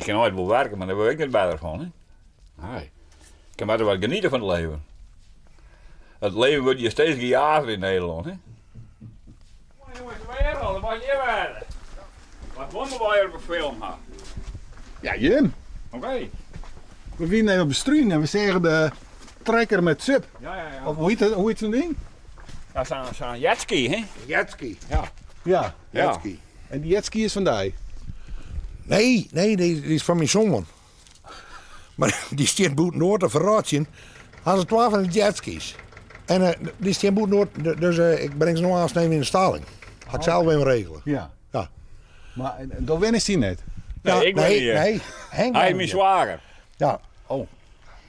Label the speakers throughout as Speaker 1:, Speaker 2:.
Speaker 1: Ik kin altyd wol werke, mar dêr wurd ik net better fan. Hè? Nee. Ik kin better wat geniete fan it leven. It leven wurdt hjir steeds gejaagder yn Nederlân. Hè? Jongens, waar al? Dat mag hjir wêze. Wat wolle wy op 'e film ha?
Speaker 2: Ja, Jim.
Speaker 1: Oké.
Speaker 2: We wienen even op de struin en we seagen de trekker met sub.
Speaker 1: Ja, ja, ja.
Speaker 2: Of hoe heet, hoe heet zo'n ding?
Speaker 1: Ja, zo'n zo'n jetski, hè?
Speaker 3: Jetski.
Speaker 1: Ja.
Speaker 2: Ja.
Speaker 3: Jetski.
Speaker 2: En die jetski is fan dy?
Speaker 3: Nee, nee, dy is fan myn soan. Mar dy stiet bûtendoar te ferrotsjen. Ha se twa fan de jetskis. En eh, dy stean bûtendoar, dus eh, ik bring se no aanst even yn de stalling. Ha ik sels even regele.
Speaker 2: Ja.
Speaker 3: Ja.
Speaker 2: Mar eh, do wennest hjir net?
Speaker 1: Nee,
Speaker 3: Ja,
Speaker 1: ik ben
Speaker 3: nee,
Speaker 1: hier.
Speaker 3: nee. Henk
Speaker 1: Hy is
Speaker 3: wennet
Speaker 1: myn
Speaker 3: hjir.
Speaker 1: swager.
Speaker 3: Ja,
Speaker 2: Oh.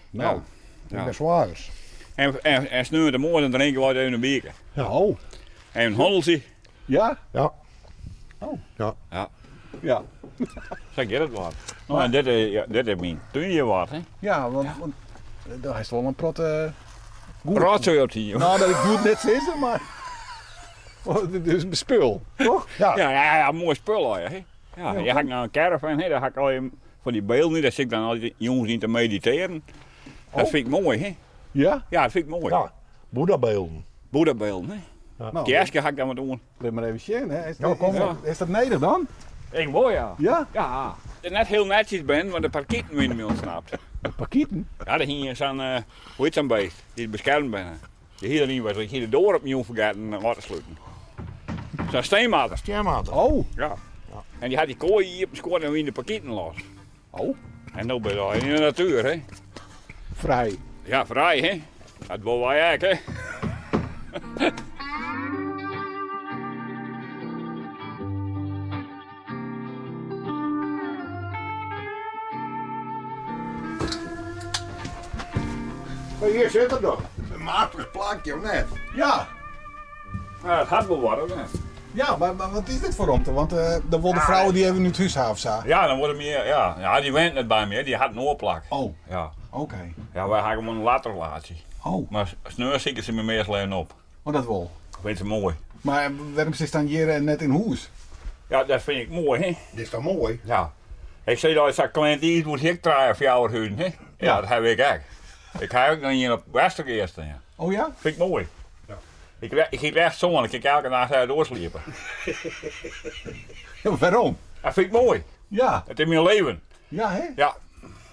Speaker 2: Nou.
Speaker 3: ik ben swagers.
Speaker 1: En, en, en sneontemoarn dan drinke wy even in bierke.
Speaker 2: Ja. Oh.
Speaker 1: En in hanneltsje.
Speaker 2: Ja?
Speaker 3: Ja.
Speaker 2: Oh.
Speaker 3: Ja.
Speaker 1: Ja.
Speaker 2: Ja.
Speaker 1: Sa giet it wat. No, en dit is, ja, dit is myn túnje wat, hè.
Speaker 2: Ja, want, want daar is wol in protte goed.
Speaker 1: Rotzooi op die.
Speaker 2: Nou, dat ik goed net sizze, mar oh, dit is in spul, toch?
Speaker 3: Ja.
Speaker 1: Ja, ja, ja, moai spul al, hè. Ja, ja, ha ik nou in caravan, hè, daar ha ik al fan dy bylden, dêr sit ik dan al dy jûns yn te meditearjen. Dat
Speaker 2: Oh.
Speaker 1: fyn ik moai, hè.
Speaker 2: Ja?
Speaker 1: Ja, dat fyn ik moai.
Speaker 3: Ja, Boeddha-bylden.
Speaker 1: Boeddha-bylden, hè.
Speaker 2: Nou,
Speaker 1: Kerstke ha ik dan wat oan.
Speaker 2: Lit mar even sjen, hè. Is,
Speaker 3: Ja, kom
Speaker 2: is,
Speaker 1: op.
Speaker 2: is dat nedich dan?
Speaker 1: Ik wol, ja.
Speaker 2: Ja?
Speaker 1: Ja. Het is net hiel netsjes ben, want de parkieten wiene my ûntsnapt.
Speaker 2: De parkieten?
Speaker 1: Ja, der hie sa'n, eh, hoe hjit sa'n beest, dy't beskermd binne. Dy hie der yn west, ik hie de doar op 'e jûn fergetten ôf te sluten. Sa'n steenmarter.
Speaker 3: Steenmarter.
Speaker 2: Oh.
Speaker 1: Ja. En dy hat dy koai iepen skuord en wiene de parkieten los.
Speaker 2: Oh.
Speaker 1: En no binne wy yn de natuer, hè.
Speaker 2: Frij.
Speaker 1: Ja, frij, hè. Dat wolle wy ek, hè.
Speaker 3: Hjir sit er dan. In machtich plakje, of net?
Speaker 2: Ja.
Speaker 1: Ja, it hat wol wat, of net?
Speaker 2: Ja, mar, mar wat is dit foar romte? Want uh, dan wol de frou dy even út hús ha of sa.
Speaker 1: Ja, dan wurde mear, ja. Ja, dy wennet net by my, dy hat in oar plak.
Speaker 2: Oh.
Speaker 1: Ja.
Speaker 2: Oké.
Speaker 1: Ja, wy ha gewoan in latrelaasje.
Speaker 2: Oh.
Speaker 1: Mar sneon siket se my meastal even op.
Speaker 2: Oh, dat wol.
Speaker 1: Fynt se moai.
Speaker 2: Mar wêrom sitst dan hjir en net yn hûs?
Speaker 1: Ja, dat fyn ik moai, hè.
Speaker 3: Dit is toch moai?
Speaker 1: Ja. Ik sis altyd sa Clint Eastwood hie ek trije of fjouwer huzen, hè. Ja, dat haw ik ek. Ik ha ek noch ien op Westergea stean.
Speaker 2: Oh ja?
Speaker 1: Fyn ik moai.
Speaker 3: Ja.
Speaker 1: Ik, ik hie echt soan, ik kin elke nacht uit doarsliepe.
Speaker 2: Ja, wêrom?
Speaker 1: Dat fyn ik moai.
Speaker 2: Ja.
Speaker 1: It is myn leven.
Speaker 2: Ja, hè?
Speaker 1: Ja.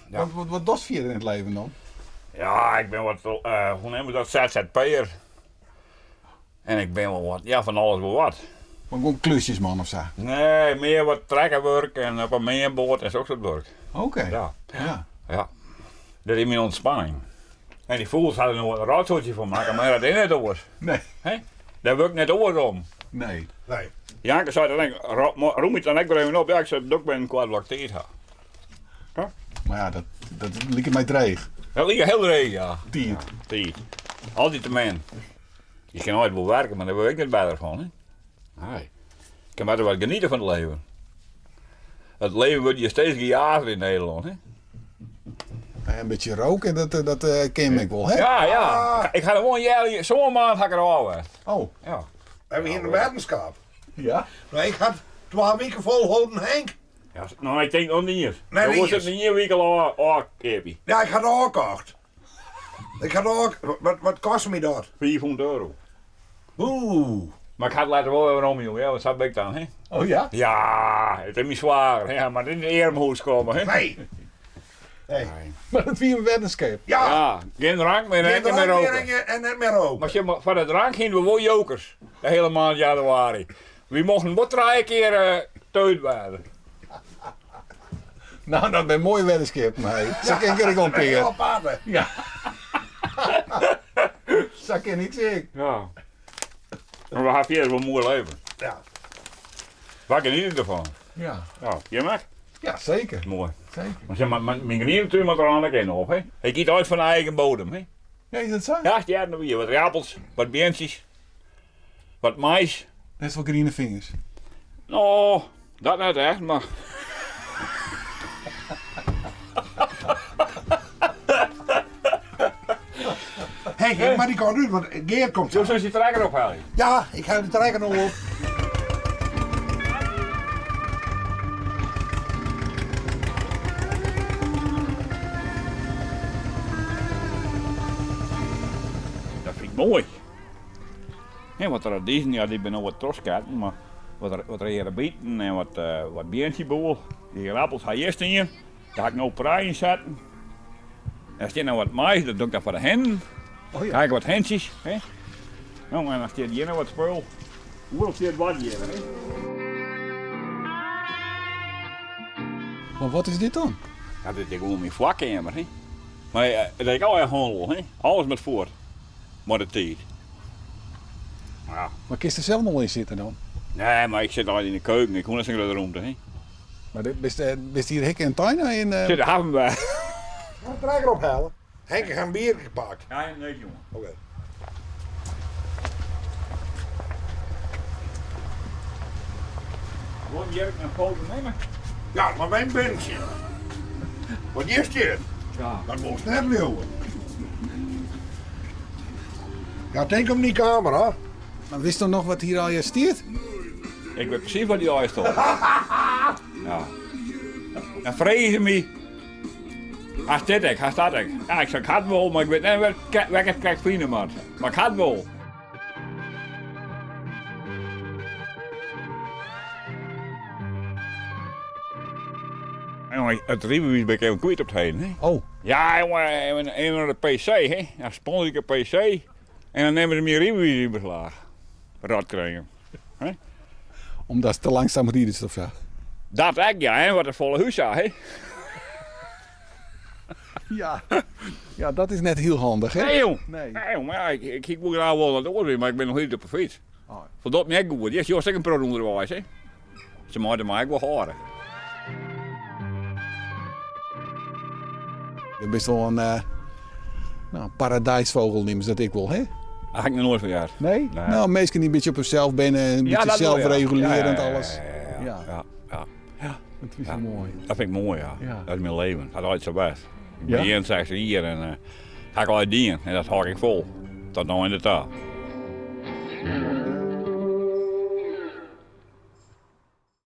Speaker 1: Ja.
Speaker 2: Wat, wat, wat dochst fierder yn it leven dan?
Speaker 1: Ja, ik bin wat, eh, hoe neame we dat, ZZP'er. En ik bin wol wat, ja, fan alles wol wat.
Speaker 2: Mar gewoan klusjesman of sa?
Speaker 1: Nee, mear wat trekkerwurk en op in meanboat en sok soart wurk.
Speaker 2: Oké.
Speaker 1: Ja.
Speaker 2: Ja.
Speaker 1: Ja. Dat is myn ûntspanning. En dy fûgels ha der no in rotsoaitsje fan makke, mar dat is net oars.
Speaker 2: Nee.
Speaker 1: Hè? Dêr wurd ik net oars om.
Speaker 2: Nee.
Speaker 3: Nee.
Speaker 1: Janke sei dan ek, rûmje it dan ek wer even op. Ja, ik sei, doch ik binnen in koart blok tiid ha.
Speaker 2: Mar ja, dat, dat liket my dreech.
Speaker 1: Dat liket hiel dreech, ja.
Speaker 2: Tiid.
Speaker 1: Ja, tiid. Altyd te min. Je kin altyd wol werke, mar dêr wurd ik net better fan. Hè? Nee. Ik kin better wat geniete fan it leven. It leven wurdt hjir steeds gejaagder yn Nederlân. Hè?
Speaker 2: In bytsje roke, dat, eh, dat eh, kin ik wol, hè?
Speaker 1: Ja, ja. Ik ha der wol in healjier, sân maand ha ik der ôf west.
Speaker 2: Oh.
Speaker 1: Ja.
Speaker 3: We hiene in weddenskip.
Speaker 2: Ja?
Speaker 3: No, ik ha twa wiken folholden, Henk.
Speaker 1: Ja, no, ik tink noch net iens.
Speaker 3: Net
Speaker 1: Do wolst
Speaker 3: iens.
Speaker 1: it yn ien wike al ôfkeapje.
Speaker 3: Ja, ik ha it ôfkocht. Ik ha it ôf... Wat, wat koste my dat?
Speaker 1: 500 euro.
Speaker 3: Oeh.
Speaker 1: Mar ik ha it letter wol wer werom jûn, ja, want sa bin ik dan, hè.
Speaker 2: Oh ja?
Speaker 1: Ja, it is myn swager, hè, mar yn it earmhûs komme, hè.
Speaker 3: Nee. Nee.
Speaker 2: Mar dat wie in weddenskip.
Speaker 3: Ja.
Speaker 1: Ja, gjin drank mear en
Speaker 3: Gjin
Speaker 1: net mear
Speaker 3: drank mear
Speaker 1: roke.
Speaker 3: en, je- en net mear roke.
Speaker 1: Mar sjoch, mar foar de drank hiene we wol jokers, de hiele maand januari. Wy mochten wol trije kear eh, teut wêze.
Speaker 2: Nou, dat binne moaie weddenskippen, hé. Sa kin ik der ek wol in pear.
Speaker 3: Aparte.
Speaker 2: Ja. Sa kin ik se ek.
Speaker 1: Ja. Mar we ha fierder wol in moai leven.
Speaker 3: Ja.
Speaker 1: Wy geniete derfan.
Speaker 2: Ja.
Speaker 1: Ja, jim ek?
Speaker 2: Ja, seker.
Speaker 1: Moai.
Speaker 2: Seker.
Speaker 1: Mar sjoch, mar myn grientetún moat der eins ek op, hè? Ik yt altyd fan eigen bodem, hè?
Speaker 2: Ja, is dat sa?
Speaker 1: Ja, hearre der by. Wat rappels, wat beantsjes, wat mais.
Speaker 2: Hast wol griene fingers.
Speaker 1: No, dat net echt, mar.
Speaker 3: Henk, ik moat dy kant út, want Geert komt
Speaker 1: Jo sil syn trekker ophelje.
Speaker 3: Ja, ik ha de trekker no op.
Speaker 1: Moai. Hè, wat radizen, ja, dy binne no wat trochsketten, mar wat, wat reade bieten en wat, uh, wat beantsjeboel. Dy ierappels ha hjir stien. Dêr ha ik no prei yn setten. Der stiet noch wat mais, dat doch ik dan foar de hinnen. Oh ja. Kijk wat hintsjes. Hè? No, en dan stiet hjir noch wat spul. Oeral stiet wat hjir. Hè?
Speaker 2: Maar wat is dit dan?
Speaker 1: Ja, dit is gewoan myn foarkeamer. Hè? Mar eh, dat is al hannel, hè? Alles moat fuort. Mei de tiid.
Speaker 2: Ja. Mar kinst der sels noch wol yn sitte dan?
Speaker 1: Nee, mar ik sit altyd yn de keuken. Ik hoech net sa'n grutte romte. Hè?
Speaker 2: Mar bist, bist hjir hikke en tein yn...
Speaker 1: Sit de haven by.
Speaker 3: Mag ik trekker ophalen? Henk heeft een bier gepakt.
Speaker 1: Ja, nee, jongen.
Speaker 3: Oké.
Speaker 1: Wol Jerk een foto nemen?
Speaker 3: Ja, mar mijn binnentsje. Wat hjir stiet,
Speaker 1: Ja.
Speaker 3: dat wolst net leauwe. Ja, tink om dy kamera.
Speaker 2: Mar witsto noch wat hjir allegear stiet?
Speaker 1: Ik wit presys wat hjir allegear stiet. Ja. Dan freegje se my, hast dit ek, hast dat ek? Ja, ik sei, ik ha it wol, mar ik wit net wêr't ik it krekt fine moat. Mar ik ha it wol. Jongen, it rydbewiis bin ik even kwyt op 't heden. Hè?
Speaker 2: Oh.
Speaker 1: Ja, jongen, even de PC, hè? Dan sponsor ik de PC en dan nimme se myn rydbewiis yn beslach. Rotkringen. Hè?
Speaker 2: Omdat te langzaam ridest of sa?
Speaker 1: Dat ek, ja, en wat in folle hús ha, hè?
Speaker 2: Ja. Ja, dat is net hiel handich, hè?
Speaker 1: Nee, jong.
Speaker 2: Nee.
Speaker 1: Nee, jong, mar ja, ik, ik hie wol graach wol wat oars mar ik bin noch hieltyd op 'e fyts.
Speaker 2: Oh.
Speaker 1: Foldocht my ek goed. Yes, jo ek in protte ûnderweis, hè? Se meie my ek wol hâlde.
Speaker 2: Do bist wol in, uh, nou, paradijsvogel neame se dat ek wol, hè?
Speaker 1: Dat ha ik noch noait fan heard.
Speaker 2: Nee?
Speaker 1: Nee.
Speaker 2: Nou, minsken dy't in bytsje op harsels binne, in bytsje
Speaker 1: dat wol, ja.
Speaker 2: selfregulearjend
Speaker 1: Ja, ja, ja,
Speaker 2: alles.
Speaker 1: Ja, ja, ja. ja. ja.
Speaker 2: Dat is wel moai.
Speaker 1: Dat fyn ik moai, ja.
Speaker 2: Ja.
Speaker 1: Dat is myn leven. Dat altyd sa west. Ik bin
Speaker 2: Ja?
Speaker 1: 61 jier en uh, ha ik altyd dien. En dat hâld ik fol. Tot no yn de ta.